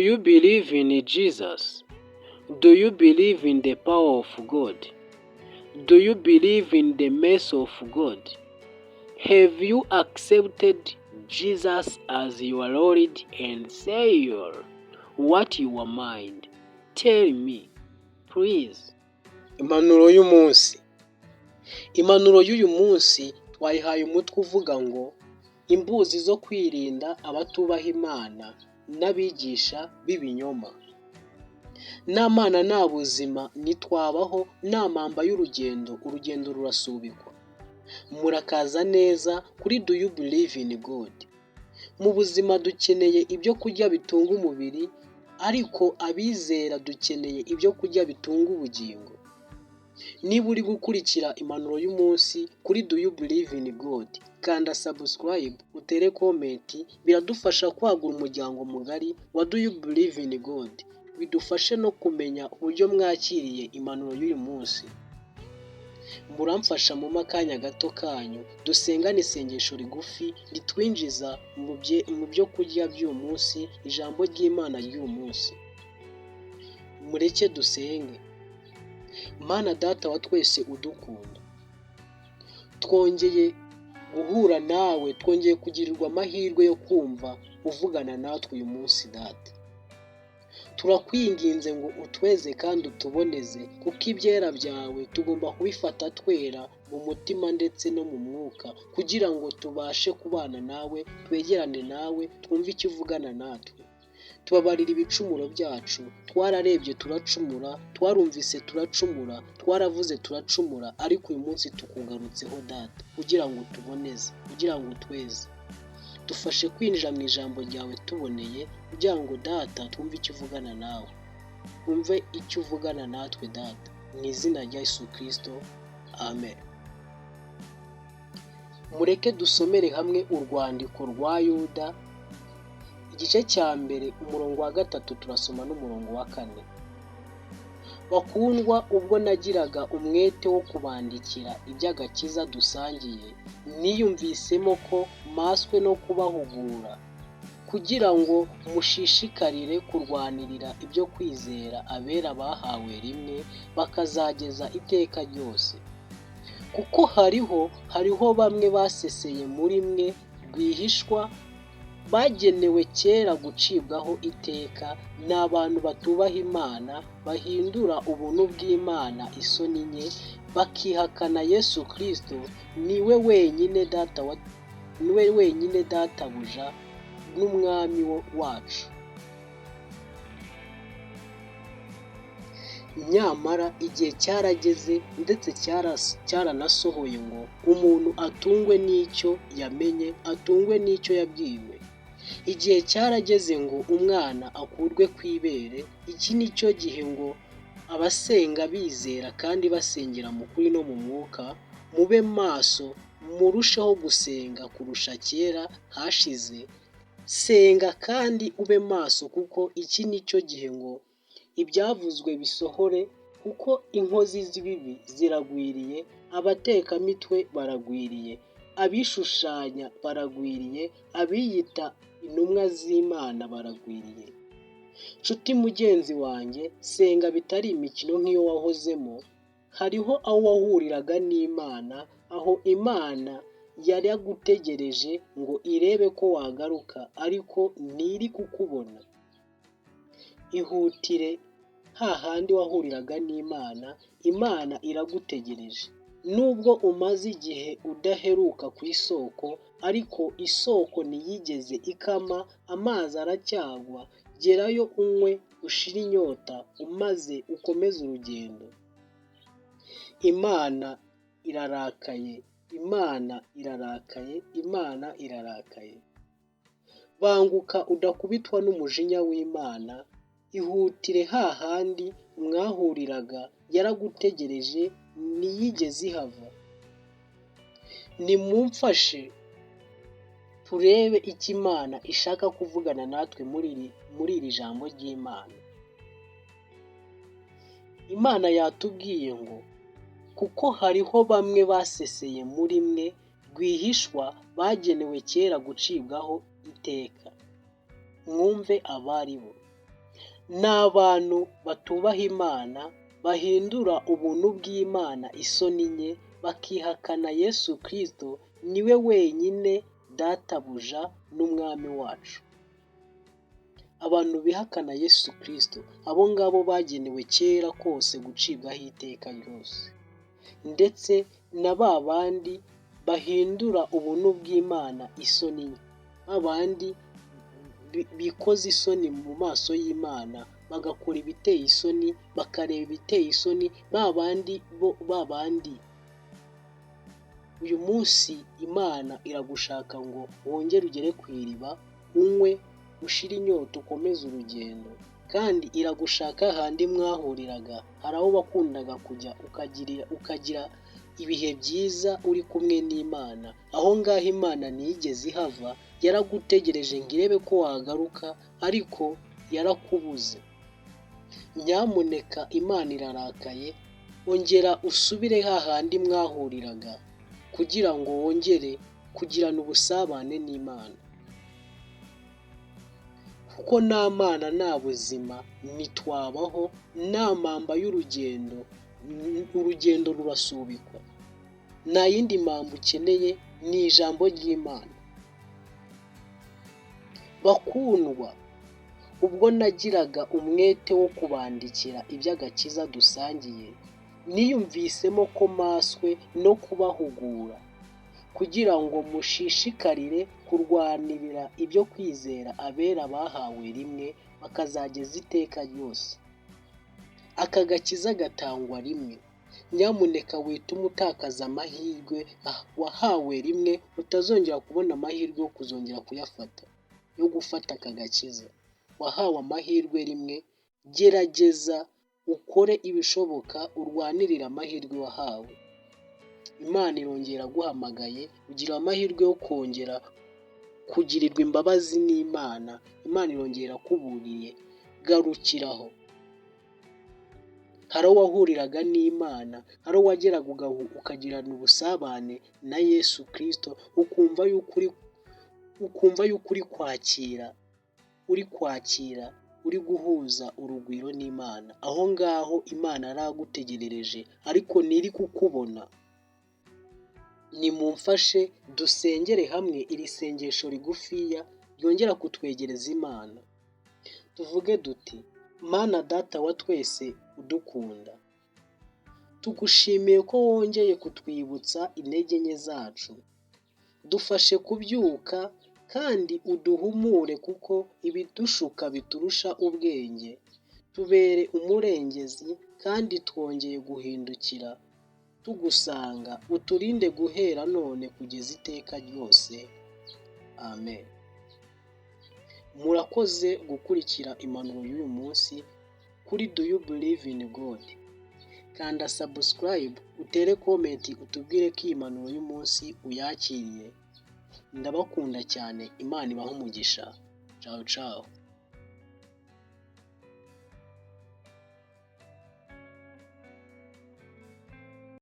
you believe in Jesus? Do you believe in the power of God? Do you believe in the mercy of God? Have you accepted Jesus as your Lord and Savior? What your mind? Tell me, please. Impanuro y'umunsi. Impanuro y'uyu munsi twayihaye umutwe uvuga ngo imbuzi zo kwirinda abatubaha Imana n'abigisha b'ibinyoma. Nta Mana nta buzima, ntitwabaho, nta mpamba y'urugendo, urugendo rurasubikwa. Murakaza neza kuri Do you believe in God? Mu buzima dukeneye ibyo kurya bitunga umubiri, ariko abizera dukeneye ibyo kurya bitunga ubugingo. Niba uri gukurikira impanuro y'umunsi kuri Do you believe in God? Kanda subscribe, utere comment, biradufasha kwagura umuryango mugari wa Do you believe in God? Bidufashe no kumenya uburyo mwakiriye impanuro y'uyu munsi. Muramfasha mu akanya gato kanyu dusengane isengesho rigufi ritwinjiza mu byo kurya by'uyu munsi, ijambo ry'Imana ry'uyu munsi. Mureke dusenge. Mana Data wa twese udukunda, twongeye guhura nawe, twongeye kugirirwa amahirwe yo kumva uvugana natwe uyu munsi. Data, turakwinginze ngo utweze kandi utuboneze, kuko ibyera byawe tugomba kubifata twera mu mutima ndetse no mu mwuka, kugira ngo tubashe kubana nawe, twegerane nawe, twumve icyo uvugana natwe. Tubabarira ibicumuro byacu. Twararebye turacumura, twarumvise turacumura, twaravuze turacumura, ariko uyu munsi tukugarutseho, Data, kugira ngo utuboneze, kugira ngo utweze. Dufashe kwinjira mu ijambo ryawe tuboneye, kugira ngo, Data, twumve icyo uvugana nawe, twumve icyo uvugana natwe, Data, mu izina rya Yesu Kirisito, amen. Mureke dusomere hamwe urwandiko rwa Yuda, igice cya 1, umurongo wa 3, turasoma n'umurongo wa 4. Bakundwa, ubwo nagiraga umwete wo kubandikira iby'agakiza dusangiye, niyumvisemo ko mpaswe no kubahugura, kugira ngo mushishikarire kurwanirira ibyo kwizera abera bahawe rimwe bakazageza iteka ryose. Kuko hariho bamwe baseseye muri mwe rwihishwa, bagenewe kera gucibwaho iteka, ni abantu batubaha Imana, bahindura ubuntu bw'Imana isoni nke, bakihakana Yesu Kirisito, niwe wenyine Databuja n'Umwami wacu. Nyamara igihe cyarageze, ndetse cyaranasohoye, ngo umuntu atungwe n'icyo yamenye, atungwe n'icyo yabwiwe. Igihe cyarageze ngo umwana akurwe ku ibere. Iki ni cyo gihe ngo abasenga bizera kandi basengera mu kuri no mu mwuka, mube maso, murusheho gusenga kurusha kera hashize. Senga kandi ube maso, kuko iki ni cyo gihe ngo ibyavuzwe bisohore, kuko inkozi z'ibibi ziragwiriye, abatekamitwe baragwiriye, abishushanya baragwiriye, abiyita intumwa z'Imana baragwiriye. Nshuti mugenzi wanjye, senga bitari imikino nk'iyo wahozemo. Hariho aho wahuriraga n'Imana, aho Imana yaragutegereje ngo irebe ko wagaruka, ariko ntiri kukubona. Ihutire hahandi wahuriraga n'Imana, Imana iragutegereje. Nubwo umaze igihe udaheruka ku isoko, ariko isoko ntiyigeze ikama, amazi aracyagwa. Gerayo unywe ushire inyota, maze ukomeze urugendo. Imana irarakaye, Imana irarakaye, Imana irarakaye. Banguka udakubitwa n'umujinya w'Imana. Ihutire hahandi mwahuriraga, yaragutegereje, ntiyigeze ihava. Nimumfashe turebe icyo Imana ishaka kuvugana natwe muri iri jambo ry'Imana. Imana yatubwiye ngo kuko hariho bamwe baseseye muri mwe rwihishwa, bagenewe kera gucibwaho iteka. Mwumve abari bo. Ni abantu batubaha Imana, bahindura ubuntu bw'Imana isoni nke, bakihakana Yesu Kristo, niwe wenyine databuja n'umwami wacu. Abantu bihakana Yesu Kristo, abo ngabo bagenewe kera kose gucibwaho iteka ryose. Ndetse na ba bandi bahindura ubuntu bw'Imana isoni nke, ba bandi bikoza isoni mu maso y'Imana, bagakora ibiteye isoni, bakareba ibiteye isoni, ba bandi bo ba bandi. Uyu munsi Imana iragushaka ngo wongere ugere ku iriba, unywe, ushire inyota, ukomeze urugendo. Kandi iragushaka hahandi mwahuriraga, hari aho wakundaga kujya ukagira ibihe byiza uri kumwe n'Imana. Aho ngaho Imana ntiyigeze ihava, yaragutegereje ngo irebe ko wagaruka, ariko yarakubuze. Nyamuneka Imana irarakaye, ongera usubire hahandi mwahuriraga kugira ngo wongere kugirana ubusabane n'Imana. Kuko nta Mana nta buzima ntitwabaho, nta mpamba y'urugendo, urugendo rurasubikwa. Nta yindi mpamba ukeneye, ni ijambo ry'Imana. Bakundwa, ubwo nagiraga umwete wo kubandikira iby'agakiza dusangiye, niyumvisemo ko mpaswe no kubahugura, kugira ngo mushishikarire kurwanirira ibyo kwizera abera bahawe rimwe, bakazageza iteka ryose. Aka gakiza gatangwa rimwe. Nyamuneka wituma utakaza amahirwe wahawe rimwe, utazongera kubona amahirwe yo kuzongera kuyafata, yo gufata aka gakiza. Wahawe amahirwe rimwe, gerageza ukore ibishoboka urwanirire amahirwe wahawe. Imana irongera iraguhamagaye, ugira amahirwe yo kongera kugirirwa imbabazi n'Imana, Imana irongera irakuburiye, garukiraho. Hari aho wahuriraga n'Imana, hari aho wageraga ukagirana ubusabane na Yesu Kristo, ukumva yuko uri kwakira, uri guhuza urugwiro n'Imana. Aho ngaho Imana yarahagutegerereje ariko ntiri kukubona. Nimumfashe dusengere hamwe iri sengesho rigufiya ryongera kutwegereza Imana. Tuvuge duti: "Mana Data wa twese udukunda, tugushimiye ko wongeye kutwibutsa intege nke zacu. Dufashe kubyuka kandi uduhumure kuko ibidushuka biturusha ubwenge. Tubere umurengezi kandi twongeye guhindukira tugusanga, uturinde guhera none kugeza iteka ryose. Amen." Murakoze gukurikira impanuro y'uyu munsi kuri Do You Believe in God. Kanda subscribe, utere comment, utubwire ko iyi mpanuro y'umunsi uyakiriye. Ndabakunda cyane, Imana ibahe umugisha. Ciao ciao.